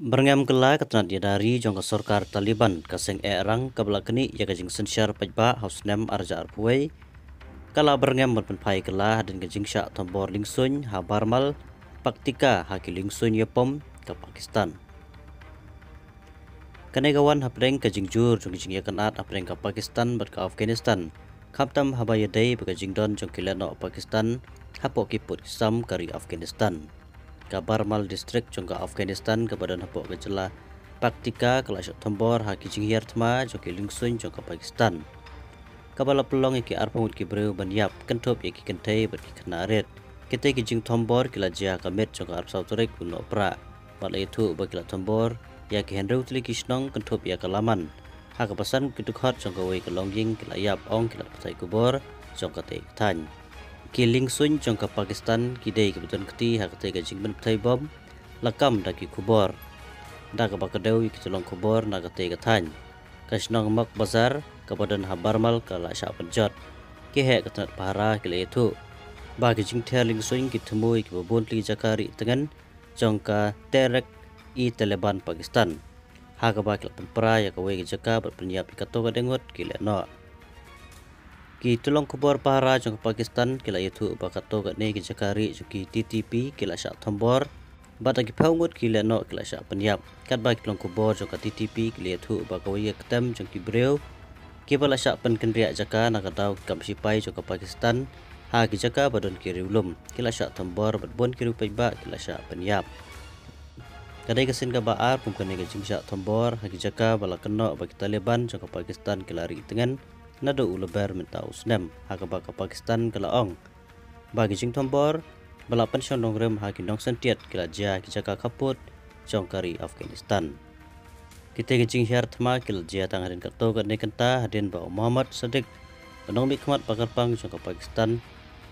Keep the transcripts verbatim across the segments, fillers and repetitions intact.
Byrngem kylla ka tnat ïada ri jong ka sorkar Taliban, ka seng eh rang kaba la knieh ïa ka jingsynshar paidbah ha u snem ar hajar arphew wei, ka la byrngem ban pynphai kylla hadien ka jingshah thombor liengsuiñ ha Barmal, Paktika ha ki liengsuiñ ïapom ka Pakistan. Kane ka wan hapdeng ka jingjur jong ka jingïakynad hapdeng ka Pakistan bad ka Afghanistan, khamtam haba ïadei bad ka jingdon jong ki lehnoh Pakistan hapoh ki pud ki sam ka ri Afghanistan. Ka Barmal District jong ka Afghanistan kaba don hapoh ka jylla Paktika ka la shah thombor ha ki jinghiar thma jong ki liengsuiñ jong ka Pakistan, kaba la pynlong ïa ki arphew ngut ki briew ban ïap, kynthup ïa ki kynthei bad ki khynnah rit. Kitei ki jingthombor ki la jia ha ka miet jong ka arphew saw tarik u Nohprah, bad la ïathuh ba ki la thombor ïa ki hynriew tylli ki shnong kynthup ïa ka Laman, ha kaba san ki dkhot jong kawei ka longïing ki la ïap, ong ki lad pathai khubor jong katei ka thaiñ. Ki liengsuiñ jong ka Pakistan ki dei kiba don kti ha katei ka jingpynpthei bom, la kam da ki khubor. Da kaba kdew ïa ki tyllong khubor na katei ka thaiñ, ka shnong Mok Bazar kaba don ha Barmal ka la shah pynjot. Ki heh ka tnat pahara ki la ïathuh ba ki jingther liengsuiñ ki thmu ïa kiba bun tylli ki jaka ri tngen jong ka Tehrik-e-Taliban Pakistan, ha kaba ki la pynpra ïa kawei ka jaka bad pynïap ïa katto katne ngut ki lehnoh. Ki tyllong khubor pahara jong ka Pakistan ki la ïathuh ba katto katne ki jaka ri jong ki T T P ki la shah thombor, bad da ki phew ngut ki lehnoh ki la shah pynïap. Katba ki tyllong khubor jong ka T T P ki la ïathuh ba kawei ka ktem jong ki briew kiba la shah pynkynriah jaka na ka daw ki kam shipai jong ka Pakistan ha ki jaka ba don ki riewlum, ki la shah thombor bad bun ki riew paidbah ki la shah pynïap. Ka dei ka sien kaba ar kum kane ka jingshah thombor ha ki jaka ba la kynnoh ba ki Taliban jong ka Pakistan ki la ri tngen naduh u Lber mynta u snem, ha kaba ka Pakistan ka la ong ba ki jingthombor ba la pynshong nongrim ha ki nongsyntiat ki la jia ha ki jaka khappud jong ka ri Afghanistan. Kitei ki jinghiar thma ki la jia tang hadien katto katne kynta, hadien ba u Mohammad Sadiq, u nongmihkhmat ba kyrpang jong ka Pakistan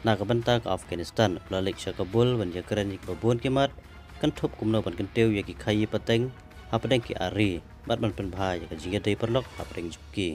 na ka bynta ka Afghanistan, u la leit sha Kabul ban ïakren ïa kiba bun ki mat, kynthup kumno ban kyntiew ïa ki khaii pateng hapdeng ki ar ri, bad ban pynbha ïa ka jingïadei paralok hapdeng jong ki.